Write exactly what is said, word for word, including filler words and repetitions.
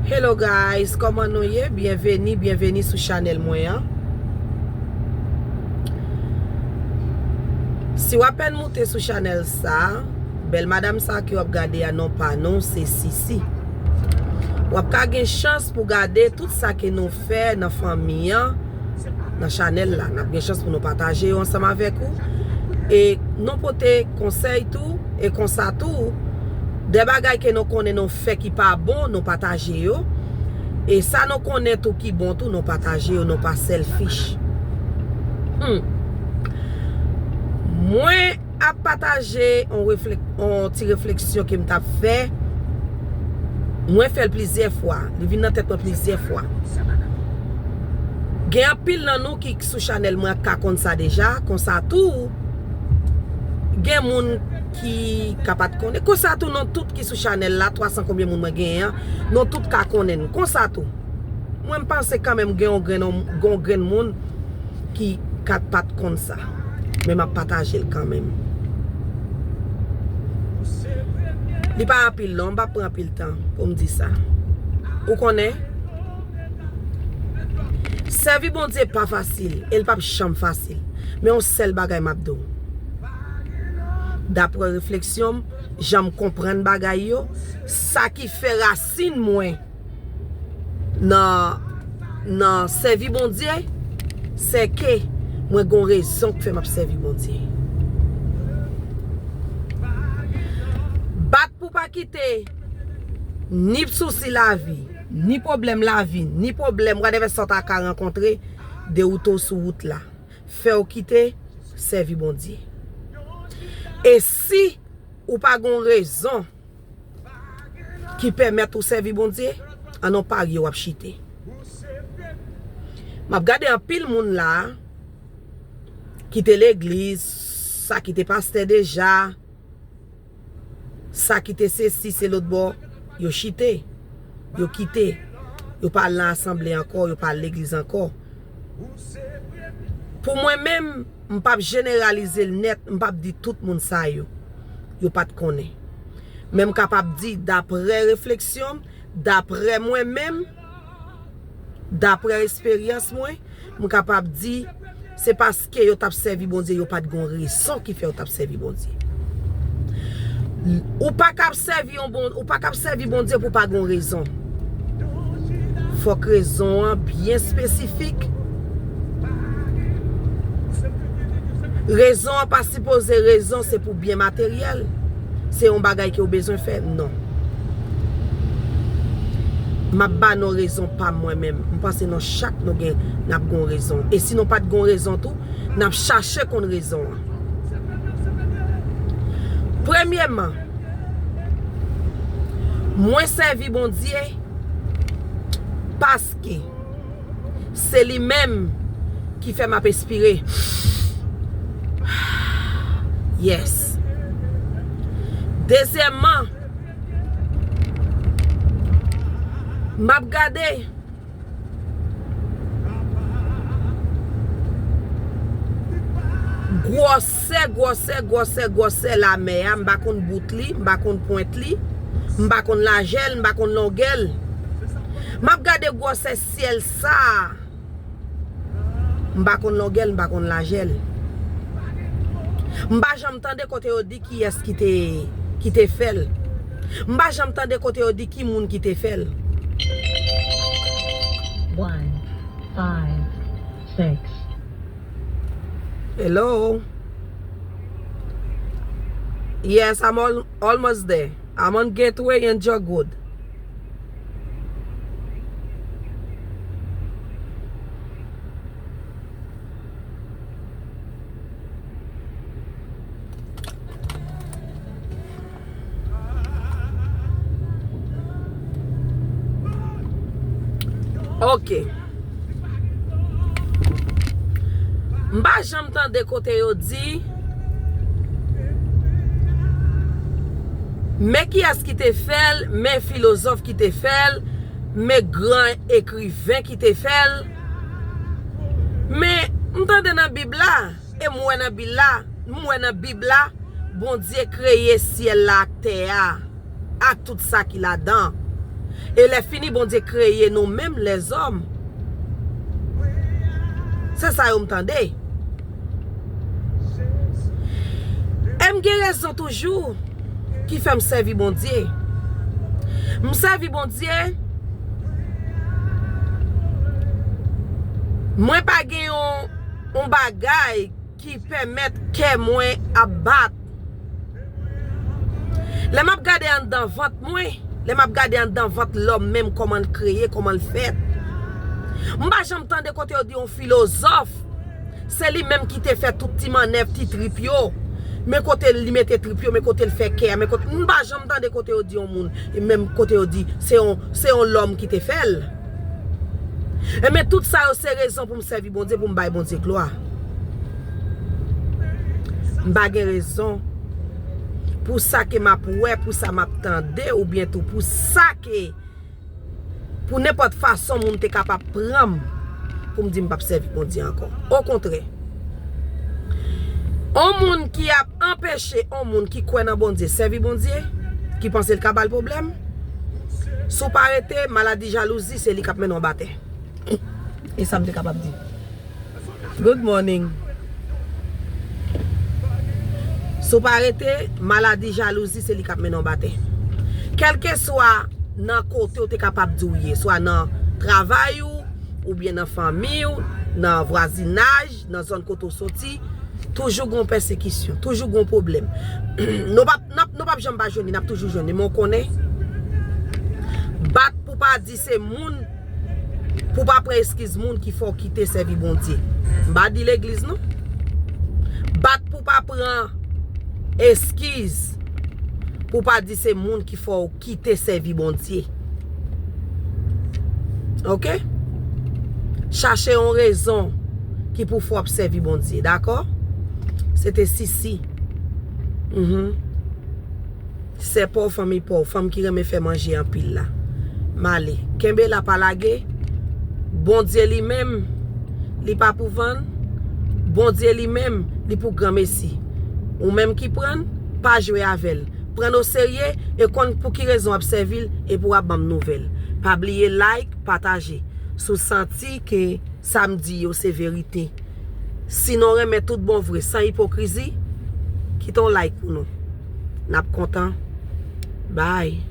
Hello guys, kòman nou ye? Byenveni, byenveni sou chanèl mwen an. Si w apèn moute sou chanèl sa, bèl madanm sa ke w ap gade a, non pa non, se Sisi. W ap ka gen chans pou gade tout sa ke nou fè nan fanmi an, nan chanèl la. N ap gen chans pou nou pataje yo ansanm avèk ou. E nou pote konsèy tou, e konsa tou, de bagay ke nou konnen nou fè ki pa bon, nou pataje yo. E sa nou konnen tou ki bon tou, nou pataje yo, nou pa selfish. Hmm. Mwen ap pataje yon reflek-, yon ti refleksyon ke m t ap fè. Mwen fè l plizyè fwa. Li vin nan tèt mwen plizyè fwa. Gen anpil nan nou ki sou chanèl mwen ka konn sa deja. Konsa tou, gen moun ki ka pa t konnen. Konsa tou, nou tout ki sou chanèl la, twa san konbyen moun mwen genyen an, nou tout ka konnen n. Konsa tou, mwen m panse kanmenm gen yon grenn, gen yon grenn moun ki ka pa t konn sa. Men m ap pataje l kanmenm. Li pa anpil non, m p ap pran anpil tan pou m di sa. Ou konnen, sèvi Bondye pa fasil, e l p ap janm fasil. Men yon sèl bagay m ap di w. Daprè refleksyon m, jan m konprann bagay yo, sa ki fè rasin mwen nan, nan sèvi Bondye, se ke mwen gon rezon k fè m ap sèvi Bondye. Bat pou pa kite ni sousi lavi, ni pwoblèm lavi, ni pwoblèm whatever sa w ta ka rankontre, dewoute w sou wout la. Fè w kite sèvi Bondye. E si ou pa gon rezon ki pèmèt ou sèvi Bondye, an on parye w ap chite. M ap gade anpil moun la, ki te legliz, sa ki te pastè deja, sa ki te sesi, se lòtbò, yo chite, yo kite, yo pa al nan asanble ankò, yo pa al legliz ankò. Pou mwen menm, m p ap jeneralize l nèt, m p ap di tout moun sa yo, yo pa t konnen. Men m kapab di, daprè refleksyon m, daprè mwen menm, daprè esperyans mwen, m kapab di, se paske yo t ap sèvi Bondye, yo pa t gon rezon ki fè yo t ap sèvi Bondye. Ou pa kab sèvi yon Bon-, ou pa kab sèvi Bondye pou pa gon rezon. Fòk rezon an byen espesifik. Rezon an pa sipoze rezon se pou byen materyèl. Se yon bagay ke w bezwen fè? Non. M ap ba nou rezon pa m mwen menm. M panse nou chak nou gen, n ap gon rezon. E si nou pa t gon rezon tou, n ap chache konn rezon an. Premyèman, mwen sèvi Bondye paske se li menm ki fè m ap espire. Yes. Dezyèmman, m ap gade gwòsè, gwòsè, gwòsè, gwòsè lamè a, m pa konn bout li, m pa konn pwent li, m pa konn lajè l, m pa konn longè l. M ap gade gwòsè syèl sa a. M pa konn longè l, m pa konn lajè l. M pa janm tande kote yo di kiyès ki te, ki te fè l. M pa janm tande kote yo di ki moun ki te fè l. One, five, six. Hello? Yes, I'm al-, almost there. I'm on Gateway and Jogwood. Ok. M pa janm tande kote yo di, men kiyès ki te fè l, men filozòf ki te fè l, men gran ekriven ki te fè l. Men, m tande nan Bib la, e m wè nan Bib la, m wè nan Bib la, Bondye kreye syèl la ak tè a, ak tout sa ki ladan. E lè fini, Bondye kreye nou menm lèzòm. Se sa yo m tande. E m gen rezon toujou ki fè m sèvi Bondye. M sèvi Bondye. Mwen pa gen yon, yon bagay ki pèmèt kè mwen ap bat. Lè m ap gade anndan vant mwen, lè m ap gade anndan vant lòm menm, kòman l kreye, kòman l fèt. M pa janm tande kote yo di yon filozòf, se li menm ki te fè tout ti mannèv, ti trip yo. Men kote li mete trip yo, men kote l fè kè a, men kote, m pa janm tande kote yo di yon moun, e menm kote yo di se yon, se yon lòm ki te fè l. Enben, tout sa yo se rezon pou m sèvi Bondye, pou m bay Bondye glwa. M pa gen rezon pou sa ke m ap wè, pou sa m ap tande, oubyen tou pou sa ke, pou nenpòt fason moun te kapab pran m pou m di m p ap sèvi Bondye ankò. Okontrè, yon moun ki ap anpeche yon moun ki kwè nan Bondye sèvi Bondye, ki panse l ka ba l pwoblèm, si w pa rete, maladi jalouzi, se li k ap mennen w batè. E sa m te kapab di. Good morning. Si w pa rete, maladi jalouzi se li k ap mennen w batè. Kèlkeswa nan kote w te kapab di w ye, swa nan travay ou, oubyen nan fanmi w, nan vwazinaj, nan zòn kote w soti, toujou gon pèsekisyon, toujou gon pwoblèm. Nou p ap, n ap, nou p ap janm pa jwenn li, n ap toujou jwenn li, men w konnen, bat pou pa di se moun, pou pa pran eskiz moun ki fè w kite sèvi Bondye. M pa di legliz non. Bat pou pa pran eskiz pou pa di se moun ki fè w kite sèvi Bondye. Oke? Chache yon rezon ki pou fè w ap sèvi Bondye, dakò? Se te Sisi. Mhm. Sè pa w, fanmi pa w, fanm ki renmen fè manje anpil la. M ale. Kenbe la, pa lage. Bondye li menm, li pa pou vann. Bondye li menm, li pou granmesi. Ou menm ki pran l, pa jwe avè l. Pran l oserye e konn pou ki rezon w ap sèvi l epi w ap ban m nouvèl. Pa bliye like, pataje. Si w santi ke sa m di yo se verite. Sinon, renmen tout bon vre, san ipokrizi, kite yon like pou nou. N ap kontan. Bye.